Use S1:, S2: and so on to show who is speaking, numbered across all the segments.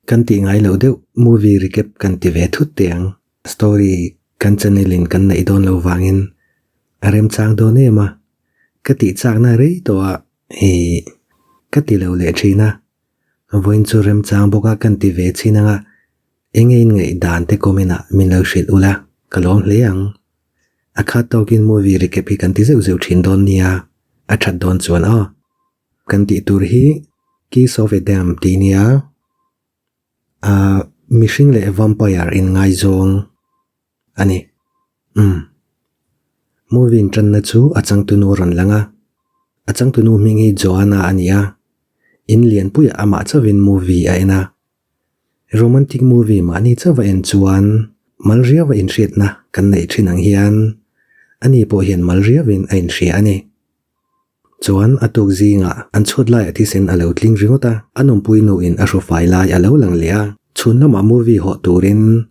S1: Kan tih ngai loh deuh movie recap kan ti ve thut teh ang. Story kan channel in kan neih dawn lo vangin a remchang dawn em a, ka tih chakna rei tawh a ih ka ti lo leh thin a. Vawiin chu remchang bawk a kan ti ve chin anga eng nge in ngaih dan te comment ah min lo hrilh ula ka lawm hle ang. A khat tawkin movie recap hi kan ti zeuh zeuh thin dawn nia, a that dawn chuan aw. Kan tih tur hi Kiss of Adam tih nia, ah mihring leh vampire in ngaizawng a ni. Umm. Movie in tanna chu a changtunu a rawn lang a, a changtunu hming hi Joanna a ni a, in lianpuiah amah chauhin movie a en a. Romantic movie mahni chauh a en chuan mal riau a inhriatna kan neih thin ang hian ani pawh hian mal riauin a inhria a ni. Chuan a tuk zingah an chhuat laiah thisen a lo tling ringawt a, a numpui nuin a hrufai lai a lo lang leh a. Chhun lamah movie hawh turin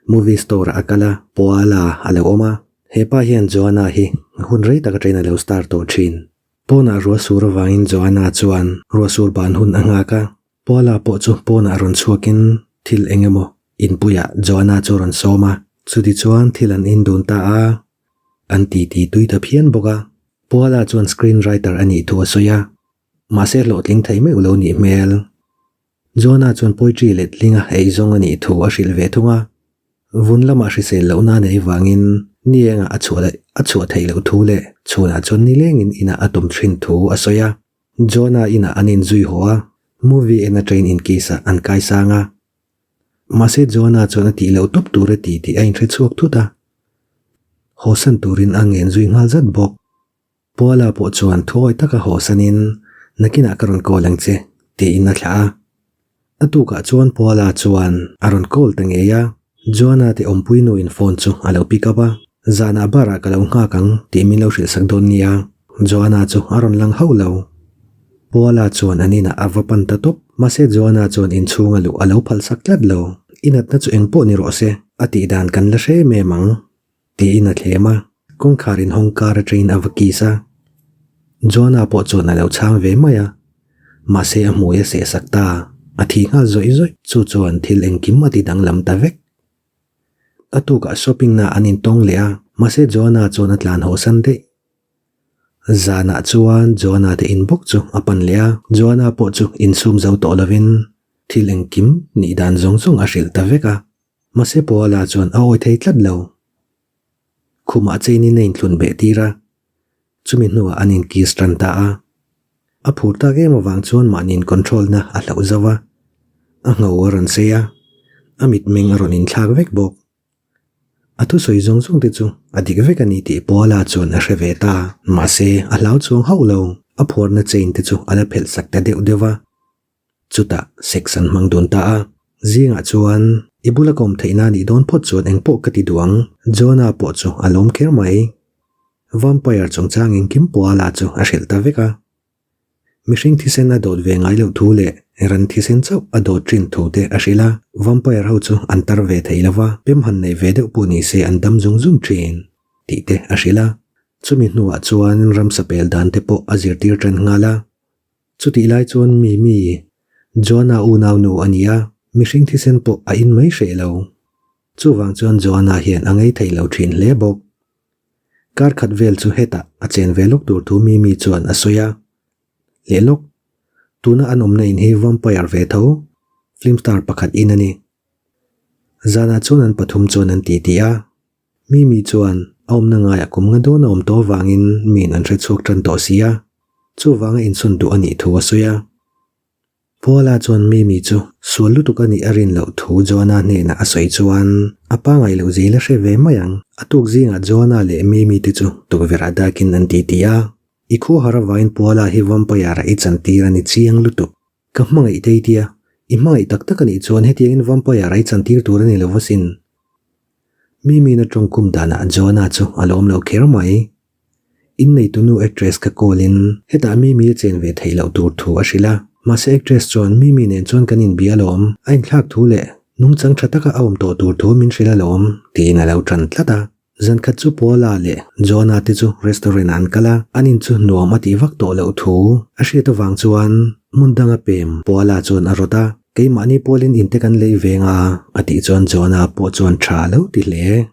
S1: movie store ah a kal a, Poala a lo awm a. He pa hian Joanna hi hun rei tak atangin a lo star tawh thin. Pawnah ruah sur avangin Joanna chuan ruah sur ban hun a nghak a, Poala pawh chu pawnah rawn chhuakin thil eng emaw inpuiah Joanna chu a rawn sawm a. Chutichuan thil an indun ta a. An titi tui ta phian bawk a, Puala chuan screen writer a nih thu a sawi a, mahse hlawhtling thei meuh lo nih hmel. Jonah chuan poetry letlinga eizawng a nih thu a hrilh ve thung a, vun lamah hrisel lohna a neih vangin ni engah a chhuah a chhuah theih loh thu leh chhunah chuan nilengin inah a tum thin thu a sawi a. Jonah inah an inzui haw a, movie en atangin inkiss ah an kaisang a. Mahse Joanna chuan a tih loh tawp tur a ti tih a inhre chhuak thut a. Hawsan turin a ngen zui nghal zat bawk. Paula pawh chuan thuawi taka hawsanin nakinah ka rawn call ang che tiin a thlah a. A tukah chuan Paula chuan a rawn call ta ngei a. Joanna te awmpui nuin phone chu a lo pick up a. Zanah bar ah ka lo nghak ang tih min lo hrilh sak dawn nia. Joanna chu a rawn lang hauh lo. Paula chuan an inah a va pan ta tawp. Mahse Joanna chuan inchhunga luh a lo phal sak tlat lo. I natna chu eng pawh ni rawh se, a tih dan kan la hre em ang, tiin a thlem a. Kawngkhar inhawng kar atangin a va kiss a. Joanna pawh chuan a lo chhang ve mai a. Mahse a hmui a seh sak ta. A thi nghal zawih zawih. Chu chuan thil engkim a ti danglam ta vek. A tukah shopping na an intawng leh a, mahse Joanna chuan a tlan haw san daih. Zanah chuan Joanna te in bawk chu a pan leh a, Joanna pawh chu insum zo tawh lovin thil engkim nih dan zawng zawng a hrilh ta vek a, mahse Paula chuan a awi thei tlat lo. Khumah chain-in a inthlun beh tir a, chumi hnuah an inkiss tan ta a. A phur tak em avang chuan mahniin control na a hlauh zo a, a ngho a rawn sei a, a mitmeng a rawn inthlak vek bawk. A thusawi zawng zawng te chu a dik vek a ni tih Paula chuan a hre ve ta. Mahse, a hlau chuang hauh lo, a phuarna chain te chu a la phelh sak ta deuh deuh a. Chutah sex an hmang dun ta a. Zingah chuan, I bula ka awm theihna nih dawn phawt chuan engpawh ka ti duh ang, Jonah pawh chu a lawm kher mai. Vampire chungchang engkim Paula chu a hrilh ta vek a. Mihring thisen a dawt ve ngai loh thu leh ran thisen chauh a dawt thin thu te a hrilh a, vampire ho chu an tar ve thei lo va, pem han nei ve deuh pawh ni se an dam zung zung thin tih te a hrilh a. Chumi hnuah chuan ramsa pel dan te pawh a zirtir tan nghal a. Chutih lai chuan Mimi, Joanna unau nu a ni a, mihring thisen pawh a in mai hreh lo. Chuvang chuan Joanna hian a ngei thei lo thin hle bawk. Kar khat vel chu hetah a chen ve lawk tur thu Mimi chuan a sawi a. Leh lawk, tuna an awmna in hi vampire ve tho, film star pakhat in a ni. Zanah chuan an pathum chuan an titi a. Mimi chuan a awmna ngaiah kum nga dawn a awm tawh avangin miin an hre chhuak tan tawh si a, chuvanga insawn duh a nih thu a sawi a. Paula chuan Mimi chu sual lutuk a nih a rin loh thu Joanna hnenah a sawi chuan a pangai loh zel a hre ve mai ang. A tuk zingah Joanna leh Mimi te chu tukverh ah dakin an titi a. I khuahar avangin Paula hi vampire ah i chantir a ni chiang lutuk. Ka hmangaih tei tia, i hmangaih tak tak a nih chuan hetiangin vampire ah i chantir tur a ni lo asin. Mimi na tawngkum danah Joanna chu a lawm lo kher mai. Inneitunu actress ka call in hetah Mimi a chen ve theih loh tur thu a hrilh a. Mahse actress chuan Mimi nen chuan kan inbia alawm, a inthlak thu leh nungchang tha taka a awm tawh tur thu min hrilh alawm tiin a lo tan tlat a. Zan khat chu Paula leh Joanna te chu restaurant ah an kal a, an in chu nuam a tih vak tawh loh thu a hriat avang chuan hmun danga pem Paula chuan a rawt a. Keimahni pawlin inte kan lei veng a, a tih chuan Joana pawh chuan tha lo ti hle.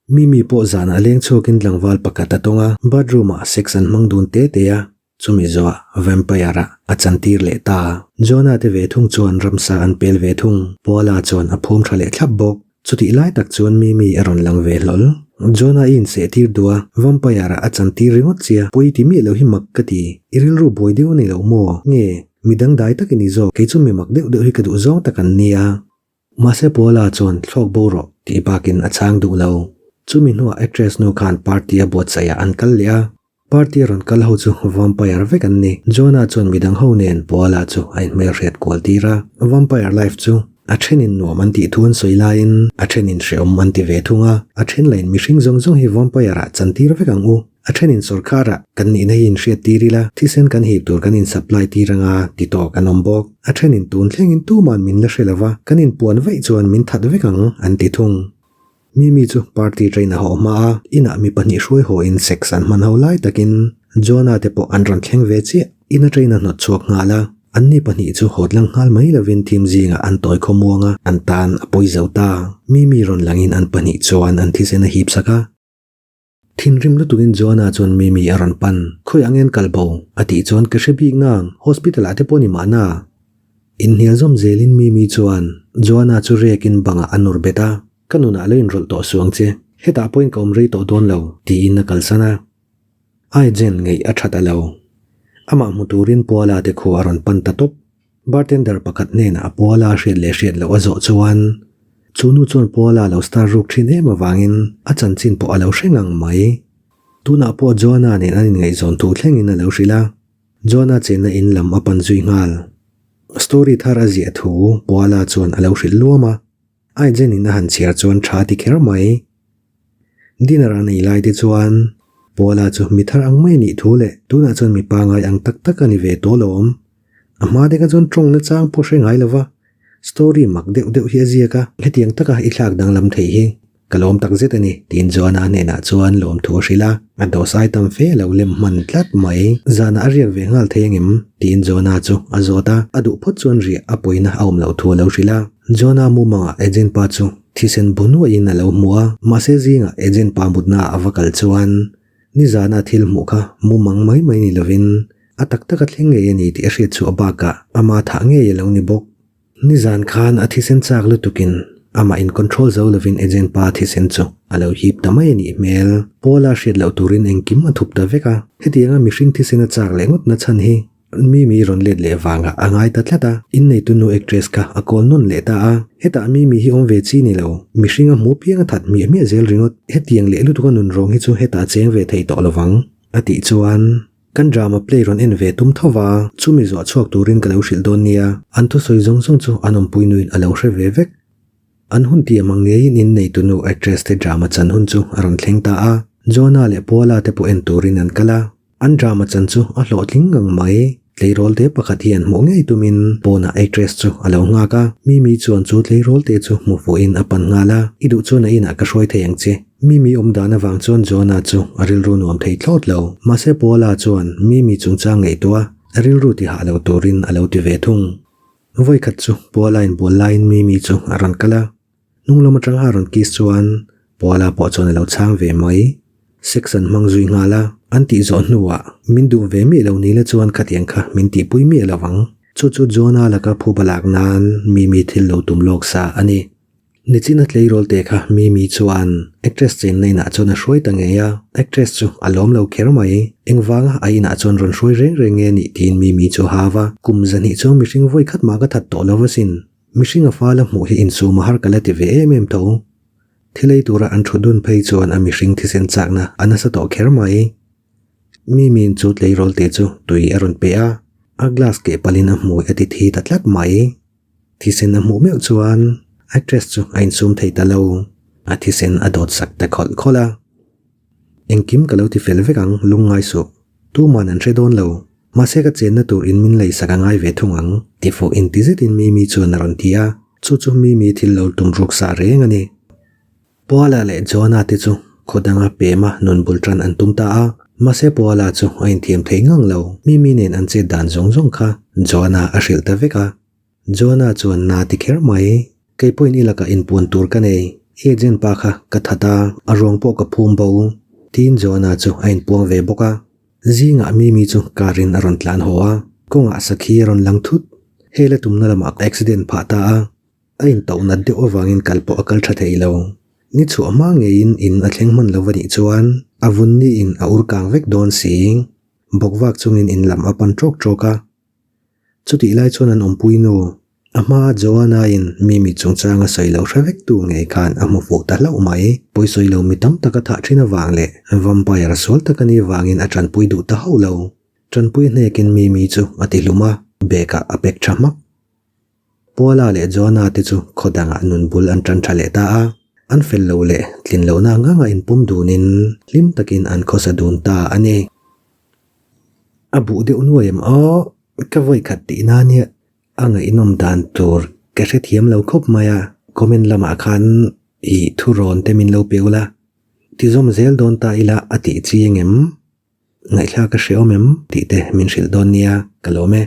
S1: Mimi pawh zanah leng chhuakin tlangval pakhat a tawng a, bathroom ah sex an hmang dun te te a, chumi zawhah vampire ah a chantir leh ta. Joana te ve thung chuan ramsa an pel ve thung, Paula chuan a phum tha leh thlap bawk. Chutih lai tak chuan Mimi a rawn lang ve hlawl. Joana i insehtir duh a, vampire ah a chantir ringawt chia, pawi ti miah lo hi mak ka ti. I rilru buai deuh a ni lo maw? Nge, mi dangdai tak i ni zawk, kei chu mi mak deuh deuh hi ka duh zawng tak an nia. Mahse Paula chuan thlawk bo rawh tih bakin a chhang duh lo. Chumi hnuah actress nu khan party a buatsaih ah an kal leh a. Party a rawn kal ho chu vampire vek an ni. Jonah chuan midang ho nen Paula chu a inhmelhriat kual tir a. Vampire life chu a thenin nuam an tih thu an sawi laiin a thenin hreawm an ti ve thung a. A then lain mihring zawng zawng hi vampire ah chantir vek ang u. A thenin sawrkharah kan nihna hi inhriat tir ila, thisen kan hip tur kan in-supply tir anga ti tawk an awm bawk. A thenin tun thlengin tuman min la hre lova, kan inpuan vaih chuan min that vek ang an ti thung. Mimi chu party train a hawh hma a, inah mi pahnih hruai hawhin sex an hman ho lai takin Joanna te pawh an rawn thleng ve chiah. Ina train a hnawt chhuak nghal a, anni pahnih chu haw tlang nghal mai lovin team zingah an tawi khawmuang a, an tan a pawi zo ta. Mimi rawn langin an pahnih chuan an thisen a hip sak a. Thinrim lutukin Joanna chuan Mimi a rawn pan. Khawi ang en kal bo? a tih chuan ka hre bik nang, hospital ah te pawh ni mahna. Inhnial zawm zelin Mimi chuan Joanna chu rekin bangah a nawr bet a, Ka nunah lo inrawlh tawh suang che, hetah pawhin ka awm rei tawh dawn lo, tiin a kalsan a. Aijen ngeih a that a lo. Amah hmu turin Puala te khu a rawn pan ta tawp. Bartender pakhat hnenah a Puala hriat leh hriat loh a zawh chuan chu nu chuan Puala lo star ruk thin em avangin a chanchin pawh a lo hre ngang mai. Tunah pawh Joanna nen an inngaihzawn thu thlengin a lo hrilh a, Joanna chenna in lam a pan zui nghal. Story thar a ziah thu Puala chuan a lo hrilh luam a, Aijen in a han chhiar chuan tha ti kher mai. Dinner an ei lai te chuan Paula chu mi thar ang mai a nih thu leh tunah chuan mi pangai ang tak tak a ni ve tawh alawm. A hma te kha chuan tawng na chang pawh hre ngai lova story mak deuh deuh hi a ziak a, hetiang taka i thlak danglam thei hi ka lawm tak zet a ni tiin Joanna hnenah chuan lawmthu a hrilh a, a dawhsai tam fe a lo lem hman tlat mai. Zanah a riak ve nghal thei angem? tiin Joanna chu a zawt a, a duh phawt chuan riah a pawina a awm loh thu a lo hrilh a. Joanna mumangah agent pa chu thisen bu nuahin a lo hmu a, mahse zingah agent pa mutnaah a va kal chuan nizana thil hmuh kha mumang mai mai ni lovin a tak taka thleng ngei a ni tih a hriat chhuah bakah ama thah ngei a lo ni bawk. Nizan khan a thisen chak lutukin amah in control zo lovin agent pa thisen chu a lo hip ta mai a nih hmel. Paula hriat loh turin engkim a thup ta vek a, hetianga mihring thisen a chak leh ngawt na chhan hi Mimi rawn let leh vangah a ngai ta tlat a, inneitu nu actress kha a call nawn leh ta a, hetah Mimi hi awm ve chi ni lo, mihring a hmu piang a that hmiah hmiah zel ringawt, hetiang leh lutuk a nun rawng hi chu hetah cheng ve thei tawh lovang a tih chuan kan drama play rawn en ve tum tho va, chumi zuah chhuak turin ka lo hrilh dawn nia, an thusawi zawng zawng chu an awmpui nuin a lo hre ve vek. An hun tih amang ngeiin inneitu nu actress te drama chan hun chu a rawn thleng ta a, Jonah leh Paula te pawh en turin an kal a. An drama chan chu a hlawhtling ngang mai. Tleirawl te pakhat hian hmuh ngei tumin pawnah actress chu a lo nghak a, Mimi chuan chu tleirawl te chu hmu fuhin a pan nghal a, I duh chuan a inah ka hruai thei ang che. Mimi awm dan avang chuan Joanna chu a rilru nuam thei thlawt lo. Mahse Paula chuan Mimi chungchang ngaihtuah a rilru tihah lo turin a lo ti ve thung. Vawikhat chu Paula inbual laiin Mimi chu a rawn kal a. Hnung lam atanga a rawn kiss chuan Paula pawh chuan a lo chhang ve mai. Sex an hmang zui nghal a, an tih zawh hnuah min duh ve miah lo nila chuan khatiang kha min tihpui miah lo ang. Chu chu Jonah laka phuba lak nan Mimi thil lo tum lawk sa a ni. Nichina tleirawl te kha Mimi chuan actress chenna inah chuan a hruai ta ngei a, actress chu a lawm lo kher mai. Engvanga a inah chuan rawn hruai reng reng nge nih tiin Mimi chu a hau a, kum zahnih chuang mihring vawi khat mah ka that tawh lo asin. Mihring a fal a hmuh hi insum a har ka la ti ve em em tho. Thil ei tura an thu dun phei chuan a mihring thisen chakna a nasa tawh kher mai. Mimiin chu tleirawl te chu tui a rawn pe a, a glass keh palhin a hmui a ti thi ta tlat mai. Thisen a hmuh meuh chuan actress chu a insum thei ta lo, a thisen a dawt sak ta khawlh khawlh a. Engkim ka lo ti fel vek ang, lungngai suh. Tuman an hre dawn lo. Mahse ka chenna tur in min lei sak a ngai ve thung ang, ti fuh inti zetin Mimi chuan a rawn ti a, chu chu Mimi thil lo tum ruk sa reng a ni. Paula leh Joanna te chu khaw danga pema nun bul tan an tum ta a, mahse Paula chu a inthiam thei ngang lo, Mimi nen an chet dan zawng zawng kha Joanna a hrilh ta vek a. Joanna chuan na ti kher mai. Kei pawhin i lakah inpuan tur ka nei. I agent pa kha ka that a, a ruang pawh ka phum bo. Tiin Joanna chu a inpuang ve bawk a. Zingah Mimi chu car in a rawn tlan haw a, kawngah sakhi a rawn lang thut. Hei la tumna lamah accident phah ta a, a intauh nat deuh avangin kal pawh a kal tha thei lo. Ni chhuah hma ngeiin in a thleng hman lo a nih chuan a vun niin a ur kang vek dawn si. Bawkvak chungin in lam a pan ṭawk ṭawk a. Chutih lai chuan an awmpui nu, a hmaa Joanna-in Mimi chungchang a sawi lo hre vek tu ngei khan a hmu fuh ta hlauh mai. Pawisawi lo mi tam tak a thah thin avang leh vampire sual tak a nih vangin a tanpui duh ta hauh lo. Tanpui hnekin Mimi chu a ti hlum a, bag-ah a pack tha hmak. Paula leh Joanna te chu khaw dangah nun bul an tan tha leh ta a, an fel lo leh tlin lohna nganga inpawm dunin hlim takin an khawsa dun ta a ni. A buh deuh nuai em aw, ka vawi khat tih na nia a ngaihnawm dan tur ka hrethiam lo khawp mai a, comment lamah khan i thurawn te min lo pe ula, tizawm zel dawn ta ila a tih chi engem? Ngaihthlak a hre awm em tih te min hrilh dawn nia ka lawm e.